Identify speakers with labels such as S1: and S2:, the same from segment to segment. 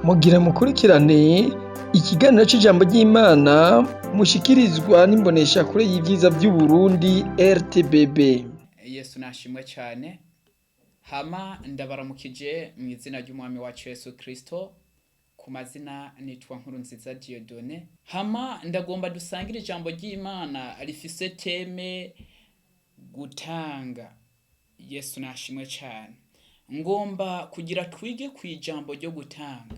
S1: Mugira mukurikirane ikiganiro c'ijambo ry'Imana mushikirizwa n'imboneshakure y'ivyiza vy'Uburundi RTBB.
S2: Yesu nashimwe cyane. Hama ndabaramukije mu izina ry'umwami wacu Yesu Kristo. Ku mazina nitwa Nkuru Nziza Dieudonne. Hama ndagomba dusangire ijambo ry'Imana rifise thème gutanga. Yesu nashimwe cyane. Ngomba kugira twige ku ijambo ryo gutanga.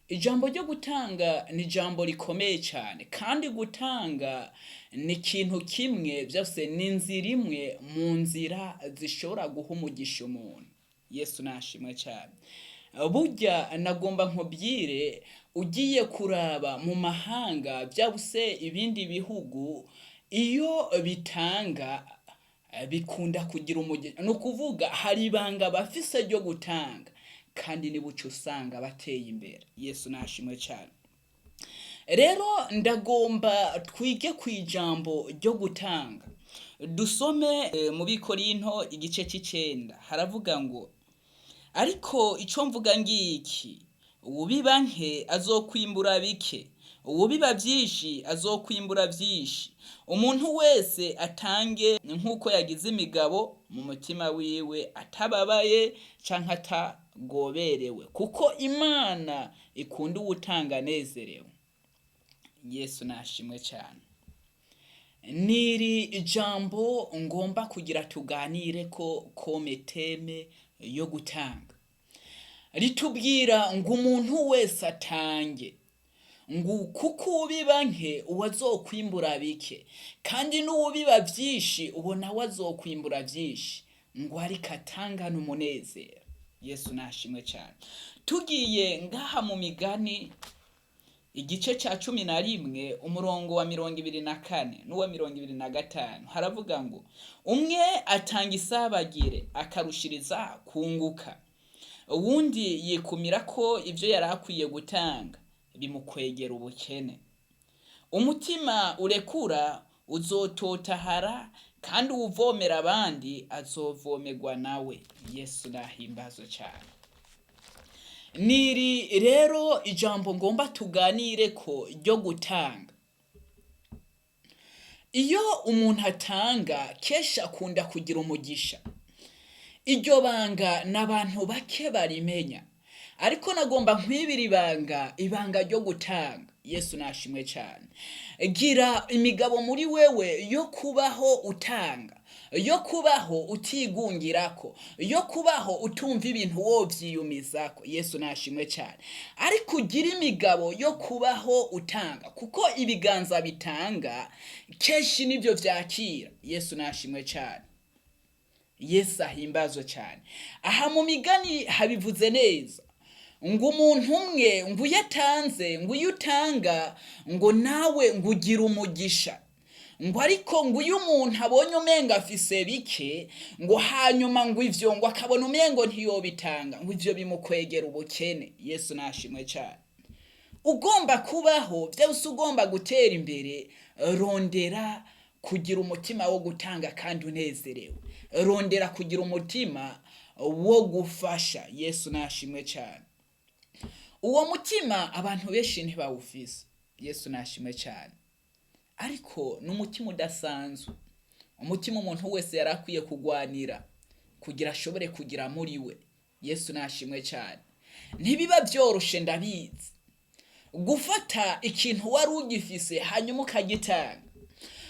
S2: Ijambo ryo gutanga ni ijambo rikomeye cyane, kandi gutanga ni ikintu kimwe byose, ni inzira imwe mu nzira zishobora guha umugisha umuntu. Yesu nashimwe cyane. Burya nagomba nkubwire, ugiye kuraba mu mahanga byabuse ibindi bihugu, iyo bitanga bikunda kugira umugisha. Ni ukuvuga hari ibanga bafise ryo gutanga, kandi nibuca usanga bateye imbere. Yesu nashimwe cyane. Rero ndagomba twige ku ijambo ryo gutanga. Dusome mu Bikorinto igice c'icenda, haravuga ngo: "Ariko ico mvuga ngiki, uwubiba nke azokwimbura bike, uwubiba vyinshi azokwimbura vyinshi. Umuntu wese atange nk'uko yagize imigabo mu mutima wiwe, atababaye canke atagoberewe, kuko Imana ikunda uwutanga anezerewe." Yesu nashimwe cyane. Niri ijambo ngomba kugira tuganire ko comme thème yo gutanga. Ritubwira ngo umuntu wese atange, ngo kuko uwubiba nke uwo azokwimbura bike, kandi n'uwubiba vyinshi uwo nawe azokwimbura vyinshi, ngo ariko atangane umunezero. Yesu nashimwe cyane. Tugiye ngaha mu Migani igice ca 11, umurongo wa 24 n'uwa 25, haravuga ngo: "Umwe atanga isabagire akarushiriza kunguka, uwundi yikumira ko ivyo yari akwiye gutanga, bimukwegera ubukene. Umutima urekura uzototahara, kandi uwuvomera abandi azovomerwa nawe." Yesu nahimbazwe cyane. Niri rero ijambo ngomba tuganire ko ryo gutanga. Iyo umuntu atanga kenshi akunda kugira umugisha. Iryo banga n'abantu bake barimenya, ariko nagomba nkwibira ibanga, ibanga ryo gutanga. Yesu nashimwe cyane. Gira imigabo muri wewe yo kubaho utanga, yo kubaho utigungirako, yo kubaho utumva ibintu wovyiyumizako. Yesu nashimwe cyane. Ariko ugira imigabo yo kubaho utanga, kuko ibiganza bitanga kenshi nivyo vyakira. Yesu nashimwe cyane. Yesu ahimbazwe cyane. Aha mu Migani habivuze neza ngo umuntu umwe ngo iyo atanze, ngo iyo utanga, ngo nawe ngo ugira umugisha, ngo ariko ngo iyo umuntu abonye umenga afise bike, ngo hanyuma ngo ivyo ngo akabona umengo ntiyobitanga, ngo ivyo bimukwegera ubukene. Yesu nashimwe cyane. Ugomba kubaho vyose, ugomba gutera imbere, rondera kugira umutima wo gutanga kandi unezerewe. Rondera kugira umutima wo gufasha. Yesu nashimwe cyane. Uwo mutima abantu benshi ntibawufise. Yesu nashimwe cyane. Ariko ni umutima udasanzwe, umutima umuntu wese yari akwiye kugwanira kugira ashobore kugira muri we. Yesu nashimwe cyane. Ntibiba byoroshe, ndabizi, gufata ikintu wari ugifise hanyuma ukagitanga,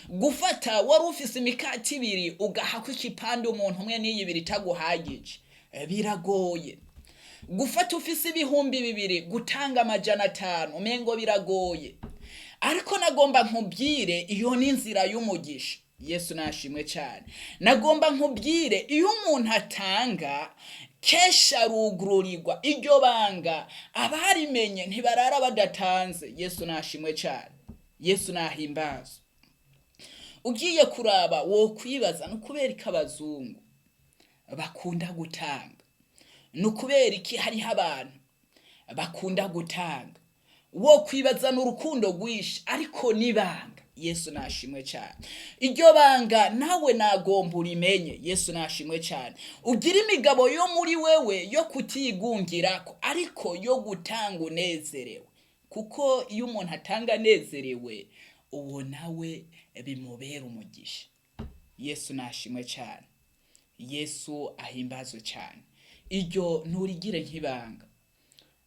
S2: gufata wari ufise imikati ibiri ugahako ikipande umuntu umwe n'iyi ibiri itaguhagije, biragoye. Gufata ufise 2000 gutanga 500, umengo biragoye. Ariko nagomba nkubwire, iyo ni inzira y'umugisha. Yesu nashimwe cyane. Nagomba nkubwire, iyo umuntu atanga kenshi arugururirwa. Iryo banga abarimenye ntibarara badatanze. Yesu nashimwe cyane. Yesu nahimbazwe. Ugiye kuraba wokwibaza, ni ukubera iki abazungu bakunda gutanga? Ni ukubera iki hariho abantu bakunda gutanga? Wo kwibazana urukundo rwinshi, ariko n'ibanga. Yesu nashimwe cyane. Iryo banga nawe nagomba urimenye. Yesu nashimwe cyane. Ugira imigabo yo muri wewe yo kutigungirako, ariko yo gutanga unezerewe, kuko iyo umuntu atanga anezerewe, uwo nawe bimubera umugisha. Yesu nashimwe cyane. Yesu ahimbazwe cyane. Iryo nturigire nk'ibanga.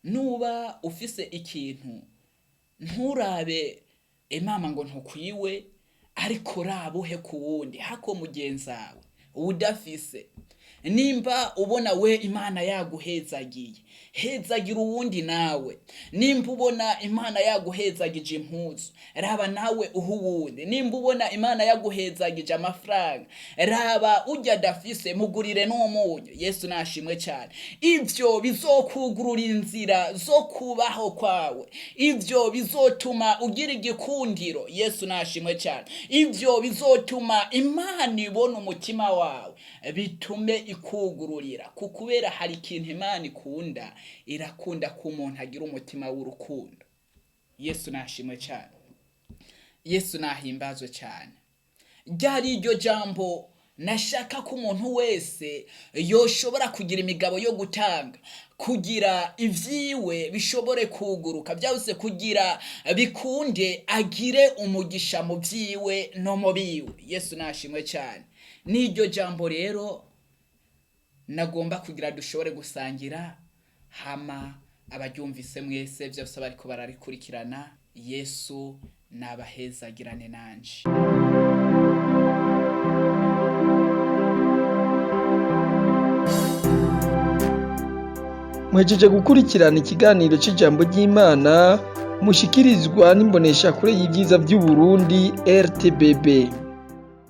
S2: Nuba ufise ikintu, nturabe imama ngo ntukwiwe, ariko raba uhe ku wundi hako mugenzawe udafise. Nimba ubona we Imana yaguhezagiye, hezagira uwundi nawe. Nimba ubona Imana yaguhezagije impuzu, raba nawe uha uwundi. Nimba ubona Imana yaguhezagije amafaranga, raba ujya adafise, mugurire n'umunyu. Yesu nashimwe cyane. Ibyo bizokugurura inzira zo kubaho kwawe, ibyo bizotuma ugira igikundiro. Yesu nashimwe cyane. Ibyo bizotuma Imana ibona umutima wawe, bitume ikugururira, kukubera hari ikintu Imana ikunda. Irakunda ko umuntu agira umutima w'urukundo. Yesu nashimwe cyane. Yesu nahimbazwe cyane. Ryari iryo jambo nashaka ko umuntu wese yoshobora kugira imigabo yo gutanga, kugira ibyiwe bishobore kuguruka byose, kugira bikunde agire umugisha mu byiwe no mu biwe. Yesu nashimwe cyane. N'iryo jambo rero nagomba kugira dushobore gusangira, hama abaryumvise mwese byose bariko bararikurikirana, Yesu nabahezagirane nanje.
S1: Muhejeje gukurikirana ikiganiro c'ijambo ry'Imana mushikirizwa n'imboneshakure y'ivyiza vy'Uburundi RTBB.